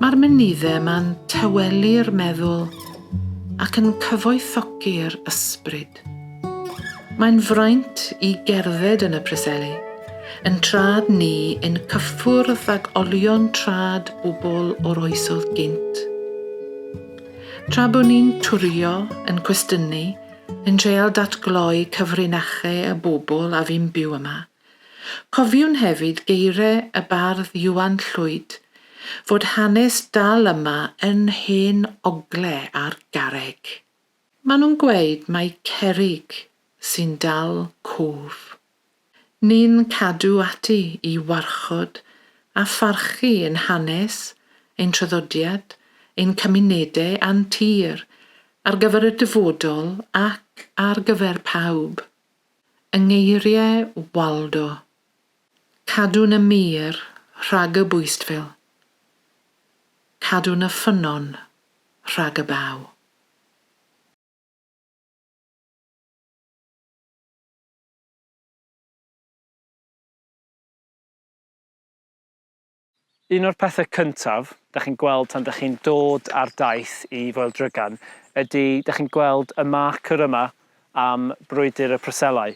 Mae'r mynydde 'ma'n tawelu'r meddwl ac yn cyfoethogi'r ysbryd. Mae'n fraint i gerdded yn y Preseli, yn trad ni yn cyffwrdd ag olion trad bobl o'r oesodd gynt. Tra bod ni'n twrio, yn cwestiynu, yn treial datgloi cyfrinachau y bobl a fu'n byw yma, Cofiwn hefyd geiriau y bardd Iwan Llwyd fod hanes dal yma yn hen ogle ar garreg. Maen nhw'n gweud mai cerrig sy'n dal cof. Ni'n cadw ati i warchod a pharchu ein hanes, ein traddodiad, ein cymunedau a'n tir, ar gyfer y dyfodol ac ar gyfer pawb. Yng ngeiriau Waldo, Cadw'n y mur rhag y bwystfil, cadw'n y ffynnon rhag y baw. Un o'r pethau cyntaf da chi'n gweld tan da chi'n dod ar daith i Foel Drygan ydy da chi'n gweld y marker yma am brwydr y Preselau.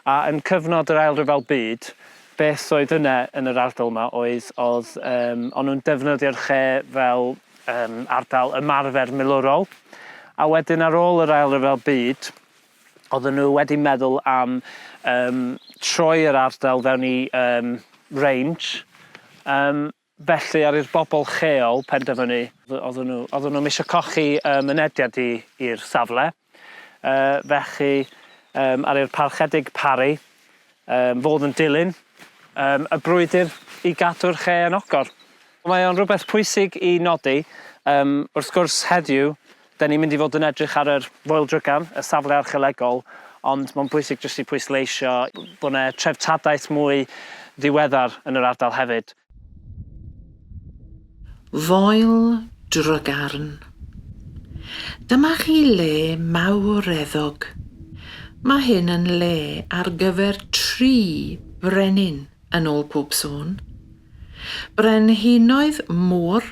A yn cyfnod yr Ail Ryfel Byd, beth oedd yna yn yr ardal yma oedd oedd um, o'n nhw'n defnyddio'r lle fel um, ardal ymarfer milwrol. A wedyn ar ôl yr Ail Ryfel Byd, oedden nhw wedi meddwl am um, troi yr ardal fewn i um, range. Um, felly ar i'r bobl lleol penderfynu, oedden nhw, oedden nhw'n eisiau cochi uh, mynediad i'r safle. Uh, felly um, ar i'r parchedig Parry um, fod yn dilyn um, y brwydr i gadw'r lle yn ogor. Mae o'n rhywbeth pwysig i nodi. Um, wrth gwrs heddiw, da ni'n mynd i fod yn edrych ar yr Foel Drygan, y safle archeolegol, ond mae'n bwysig jyst i pwysleisio bod yna treftadaeth mwy ddiweddar yn yr ardal hefyd. Foel Drygarn. Dyma chi le mawreddog. Mae hyn yn le ar gyfer tri brenin, yn ôl pob sôn. Brenhinoedd Môr,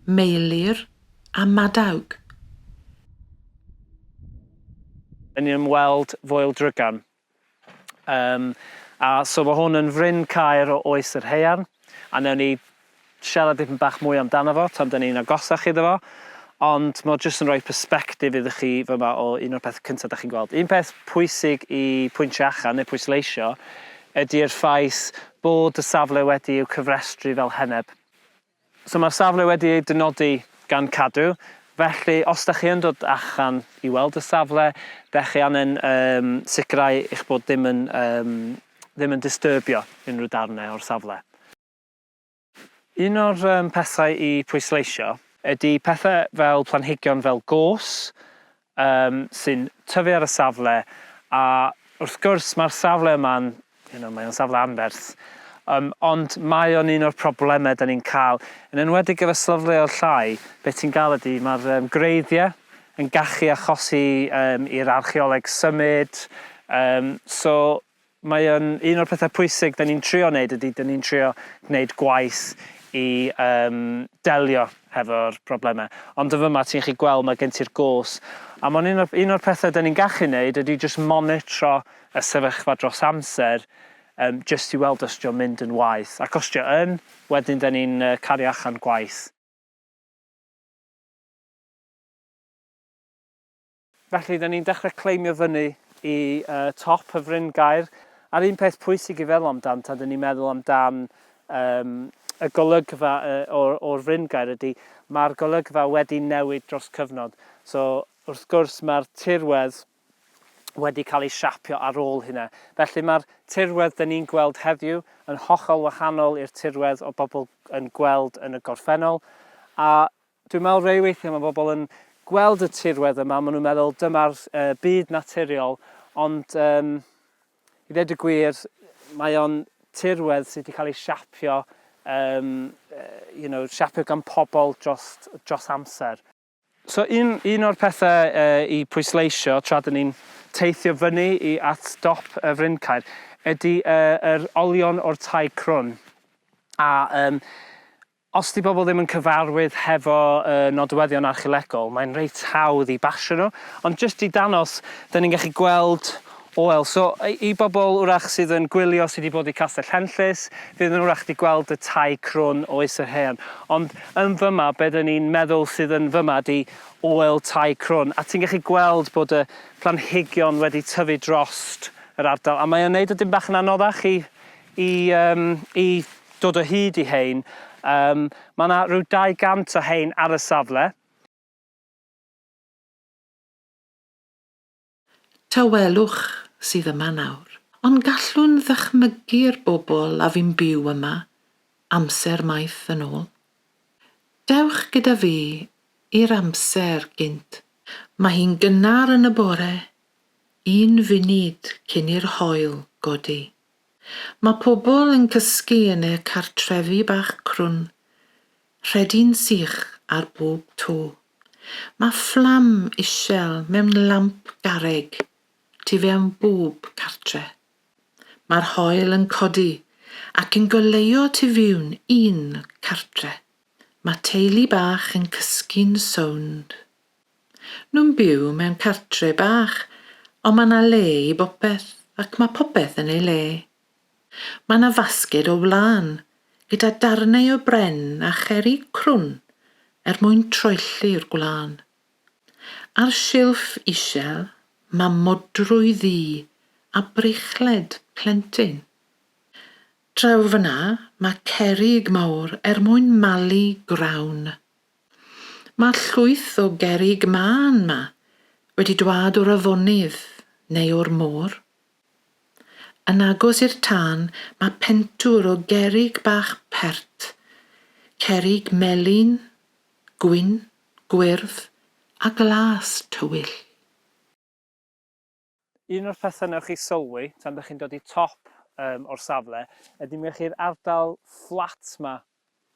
Meilir a Madawg. Yn ymweld Foel Drygarn. Um, a so mae hwn yn fryn caer o oes yr haearn, a newn ni siarad dipyn bach mwy amdano fo tan 'dan ni'n agosach iddo fo, ond mae o jyst yn rhoi persbectif iddo chi fyma o un o'r pethau cyntaf da chi'n gweld. Un peth pwysig i pwyntio allan neu pwysleisio ydy'r ffaith bod y safle wedi i'w cyfrestru fel heneb. So mae'r safle wedi ei dynodi gan Cadw, felly os da chi yn dod allan i weld y safle, da chi angen um, sicrhau eich bod ddim yn, um, ddim yn disturbio unrhyw darnau o'r safle. Un o'r um, pethau i pwysleisio ydy pethau fel planhigion fel gos um, sy'n tyfu ar y safle a wrth gwrs mae'r safle yma'n you know, mae o'n safle anferth um, ond mae o'n un o'r problemau da ni'n cael yn enwedig efo safleoedd llai beth ti'n gael ydy mae'r um, greiddiau yn gallu achosi um, i'r archeoleg symud um, so Mae o'n un o'r pethau pwysig 'dan ni'n trio neud ydy 'dan ni'n trio gwneud gwaith i yym delio hefo'r problemau. Ond yn fyma ti'n gallu gweld mae gen ti'r gos. A mae'n un o'r un o'r pethau 'dan ni'n gallu neud ydy jyst monitro y sefyllfa dros amser yym jyst i weld os 'di o'n mynd yn waeth. Ac os 'di o yn, wedyn 'dan ni'n yy cario allan gwaith. Felly, da ni'n dechrau cleimio fyny i uh, top y fryn gair. A'r un peth pwysig i feddwl amdan tan dyn ni'n meddwl amdan um, y golygfa uh, o'r, or fryn gair ydy, mae'r golygfa wedi newid dros cyfnod. So, wrth gwrs, mae'r tirwedd wedi cael ei siapio ar ôl hynna. Felly mae'r tirwedd dyn ni'n gweld heddiw yn hollol wahanol i'r tirwedd o bobl yn gweld yn y gorffennol. A Dwi'n meddwl rei weithiau mae bobl yn gweld y tirwedd yma, maen nhw'n meddwl dyma'r uh, byd naturiol, ond um, i ddweud y gwir, mae o'n tirwedd sydd wedi cael ei siapio, um, you know, siapio gan pobl dros, dros amser. So un, un o'r pethau uh, i pwysleisio tra dyn ni'n teithio fyny i at dop y Fryncaer ydy uh, yr olion o'r tai crwn. A um, Os 'di bobl ddim yn cyfarwydd hefo y nodweddion archeolegol, mae'n reit hawdd i basio nhw. Ond jyst i danos, 'da ni'n gallu gweld oel. So i bobl wrach sydd yn gwylio sydd wedi bod i Castell Henllys, fydd yn wrach wedi gweld y tai crwn oes yr hen. Ond yn fyma, be 'da ni'n meddwl sydd yn fyma 'di oel tai crwn. A ti'n gallu gweld bod y planhigion wedi tyfu drost yr ardal. A mae o'n neud o dim bach yn anoddach i i yym i dod o hyd i hein. Yym, mae 'na rhyw 200 o hein ar y safle. Tawelwch sydd yma nawr. Ond gallwn ddychmygu'r bobl a fu'n byw yma amser maith yn ôl. Dewch gyda fi i'r amser gynt. Mae hi'n gynnar yn y bore, un funud cyn i'r haul godi. Mae pobl yn cysgu yn eu cartrefi bach crwn, rhedi'n sych ar bob to. Mae fflam isel mewn lamp garreg tu fewn bob cartre. Mae'r haul yn codi ac yn goleuo tu fewn un cartre. Mae teulu bach yn cysgu'n sownd. Nhw'n byw mewn cartre bach, ond mae 'na le i bopeth ac mae popeth yn ei le. Mae 'na fasged o wlân, gyda darnau o bren a cherrig crwn er mwyn troelli'r gwlân. Ar silff isel mae modrwy ddu a breichled plentyn. Draw fyna mae cerrig mawr er mwyn malu grawn. Mae llwyth o gerrig mân 'ma wedi dwad o'r afonydd neu o'r môr. Yn agos i'r tân mae pentwr o gerrig bach pert, cerrig melyn, gwyn, gwyrdd a glas tywyll. Un o'r pethau wnewch chi sylwi tan dych chi'n dod i top um, o'r safle ydy mi chi'r ardal fflat ma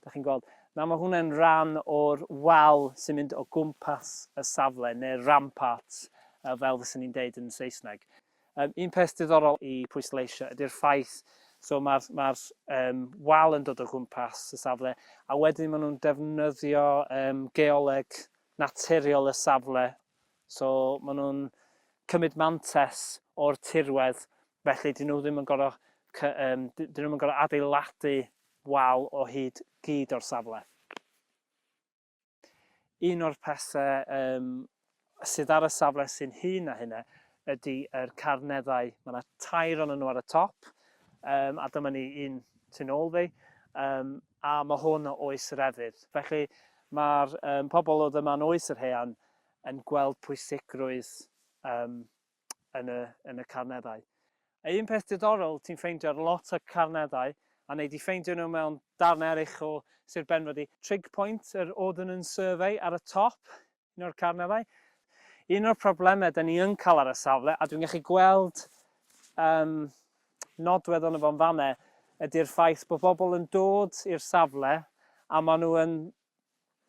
dych chi'n gweld. Nawr mae hwnna'n rhan o'r wal sy'n mynd o gwmpas y safle neu'r rampart fel fyswn ni'n deud yn Saesneg. Um, un peth diddorol i pwysleisio ydy'r ffaith so mae'r ma um, wal yn dod o gwmpas y safle a wedyn maen nhw'n defnyddio um, geoleg naturiol y safle So maen nhw'n cymryd mantais o'r tirwedd, felly dyn nhw ddim yn gorfod um, dyn nhw ddim yn gorfod adeiladu wal o hyd gyd o'r safle. Un o'r pethau um, sydd ar y safle sy'n hŷn na hynna ydy yr carneddau. Mae yna tair o'n nhw ar y top, um, a dyma ni un tu nôl fi, um, a mae hwn o oes yr efydd. Felly mae'r um, pobl oedd yma'n oes yr haearn yn gweld pwysigrwydd um, yn, y, yn y carneddau. A un peth diddorol ti'n ffeindio ar lot o carneddau, a nei di ffeindio nhw mewn darn eraill o Sir Benfro di trig point yr Ordnance Survey ar y top, un o'r carneddau. Un o'r problemau da ni yn cael ar y safle, a dwi'n gallu gweld um, nodwedd ono fo'n fanne, ydy'r ffaith bod bobl yn dod i'r safle a maen nhw yn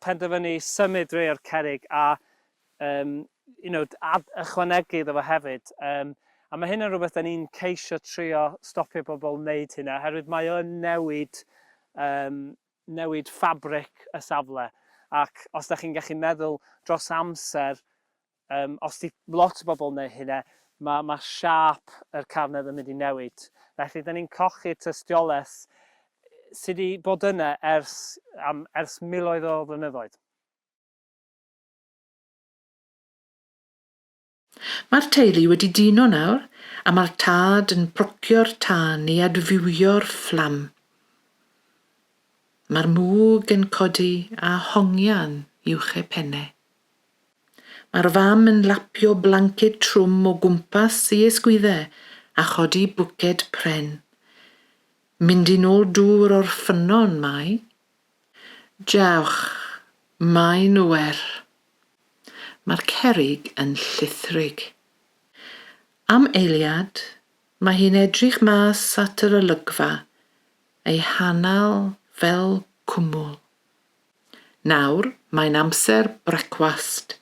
penderfynu symud rhai o'r cerrig a um, you know, ad, ychwanegu iddo fo hefyd. Um, a mae hynna'n rhywbeth da ni'n ceisio trio stopio bobl wneud hynna, oherwydd mae o'n newid, um, newid ffabric y safle. Ac os da chi'n gallu meddwl dros amser, Yym, os 'di lot o bobl yn neud hynna, ma' ma' siâp yr carnedd yn mynd i newid. Felly, 'dan ni'n colli'r tystiolaeth sy 'di bod yna ers am ers miloedd o flynyddoedd. Mae'r teulu wedi dihuno nawr, a mae'r tad yn procio'r tân i adfywio'r fflam. Mae'r mwg yn codi a hongian uwch eu pennau. Mae'r fam yn lapio blanced trwm o gwmpas ei ysgwydde a chodi bwced pren. Mynd i nôl dŵr o'r ffynnon, mae. Jawch, mae'n oer. Mae'r cerrig yn llithrig. Am eiliad, mae hi'n edrych mas at yr olygfa, ei hanal fel cwmwl. Nawr mae'n amser brecwast.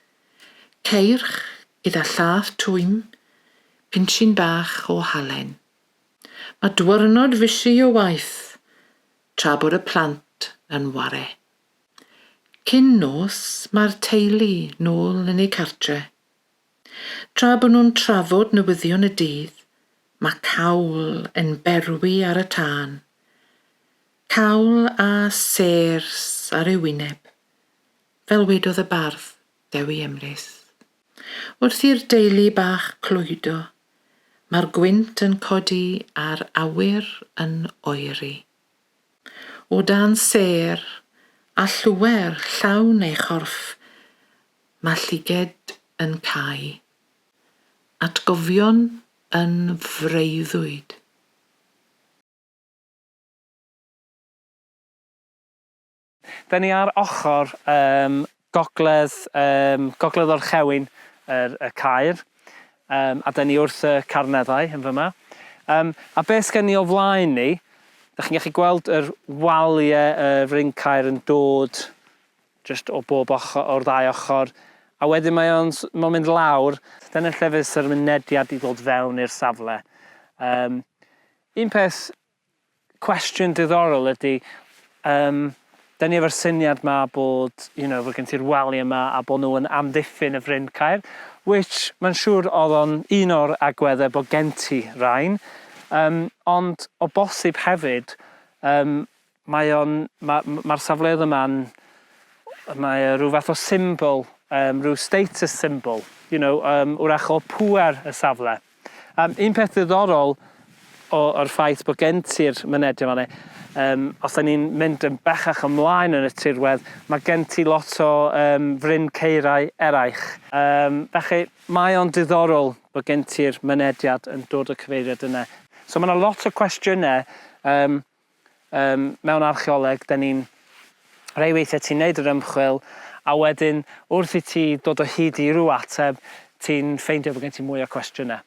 Ceirch gyda llath twym, pinsin bach o halen. Mae dwyrnod fishi o waith, tra bod y plant yn ware. Cyn nos, mae'r teulu nôl yn eu cartre. Tra bod nhw'n trafod newyddion y dydd, mae cawl yn berwi ar y tân. Cawl a sêrs ar ei wyneb, fel wedodd y bardd Dewi Emrys. Wrth i'r deulu bach clwydo, mae'r gwynt yn codi a'r awyr yn oeri. O dan sêr a llwer llawn ei chorff, mae lliged yn cau. Atgofion yn freuddwyd. Da ni ar ochr um, gogledd, um, gogledd-orllewin yr, y caer, um, a da ni wrth y carneddau yn fyma. Um, a beth sgen ni o flaen ni, da chi'n gallu gweld yr waliau y fryn caer yn dod just o bob ochr, o'r ddau ochr, a wedyn mae o'n mae mynd lawr. Dyna lle fydd yr mynediad i ddod fewn i'r safle. Um, un peth Cwestiwn diddorol ydy, yym, 'dan ni efo'r syniad 'ma bod, you know, fod gen ti'r waliau 'ma a bod nhw yn amddiffyn y fryn caer, which mae'n siŵr oedd o'n un o'r agweddau bod gen ti rain, yym, ond o bosib hefyd, yym, mae o'n, ma' ma'r safleoedd yma'n, mae o rhyw fath o symbol, yym, rhyw status symbol, you know, yym, wrach o pŵer y safle. Um, un peth ddiddorol o'r ffaith bod gen ti'r mynediad fan um, os da ni'n mynd yn bellach ymlaen yn y tirwedd, mae gen ti lot o um, fryn ceirau eraill. Um, felly, mae o'n diddorol bod gen ti'r mynediad yn dod o cyfeiriad yna. So mae yna lot o cwestiynau um, um, mewn archeoleg, da ni'n rhai weithiau ti'n neud yr ymchwil a wedyn wrth i ti dod o hyd i ryw ateb, ti'n ffeindio bod gen ti mwy o cwestiynau.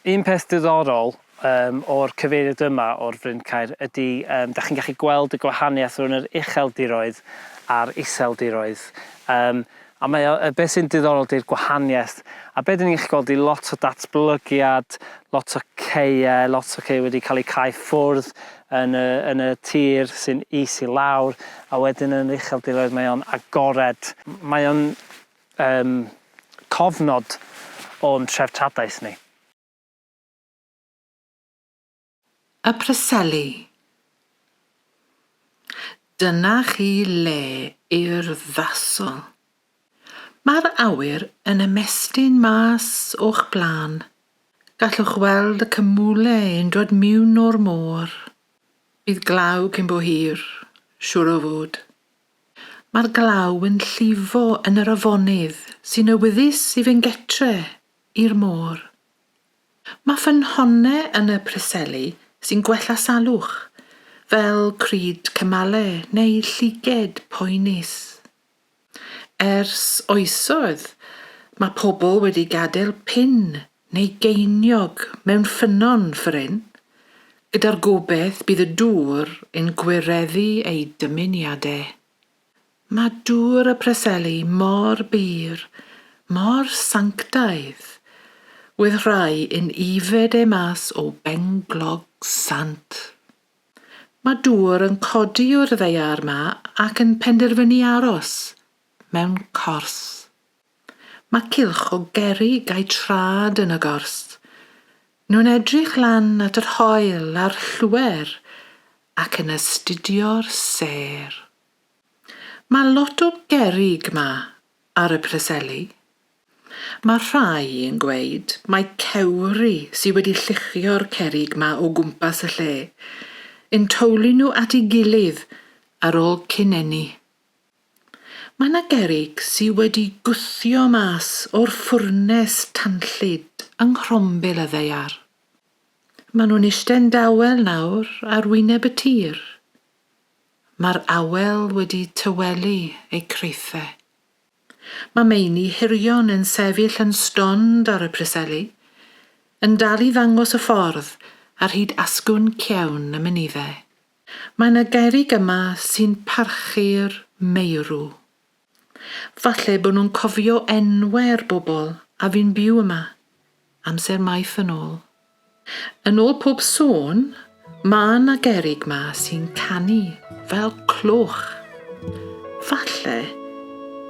Un peth diddorol um, o'r cyfeiriad yma o'r Fryn Caer ydy um, da chi'n gallu gweld y gwahaniaeth rhwng yr ucheldiroedd a'r iseldiroedd. Um, A mae o, beth sy'n diddorol 'di'r gwahaniaeth. A be 'dyn ni'n gallu gweld 'di lot o datblygiad, lot o caeau, lot o caeau wedi cael eu cau ffwrdd yn y, yn y tir sy'n is i lawr, a wedyn yn yr ucheldiroedd mae o'n agored. Mae o'n um, cofnod o'n treftadaeth ni. Y Preseli. Dyna chi le urddasol. Mae'r awyr yn ymestyn mas o'ch blaen. Gallwch weld y cymwle yn dod miwn o'r môr. Bydd glaw cyn bo hir, siŵr o fod. Mae'r glaw yn llifo yn yr afonydd sy'n awyddus i fynd getre i'r môr. Mae ffynhonnau yn y Preseli sy'n gwella salwch, fel crud cymale neu llyged poenus. Ers oesoedd, mae pobl wedi gadael pin neu geiniog mewn ffynnon ffryn, gyda'r gobaith bydd y dŵr yn gwireddu eu dymuniadau. Mae dŵr y Preseli mor bur, mor sanctaidd, with rhai yn yfed e mas o benglog sant. Mae dŵr yn codi o'r ddaear 'ma ac yn penderfynu aros mewn cors. Mae cylch o gerrig a'u trad yn y gors. Nhw'n edrych lan at yr haul a'r llwer ac yn astudio'r sêr. Mae lot o gerrig 'ma ar y Preseli. Mae rhai yn gweud mai cewri sy wedi lluchio'r cerrig 'ma o gwmpas y lle, yn towlu nhw at ei gilydd ar ôl cyn-eni. Mae 'na gerrig sy wedi gwthio mas o'r ffwrnes tanllyd yng nghrombil y ddaear. Maen nhw'n ishte-yn dawel nawr ar wyneb y tir. Mae'r awel wedi tawelu eu creithe. Mae meini hirion yn sefyll yn stond ar y Preseli, yn dal i ddangos y ffordd ar hyd asgwrn cefn y mynydde. Mae 'na gerrig yma sy'n parchu'r meirw. Falle bod nhw'n cofio enwe'r bobl a fu'n byw yma, amser maith yn ôl. Yn ôl pob sôn, ma' 'na gerrig 'ma sy'n canu. fel cloch. Falle,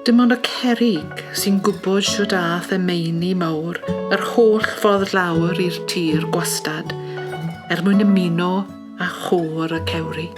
dim ond y cerrig sy'n gwybod shwt a'th y meini mawr yr holl ffordd lawr i'r tir gwastad er mwyn ymuno â chôr y cewri.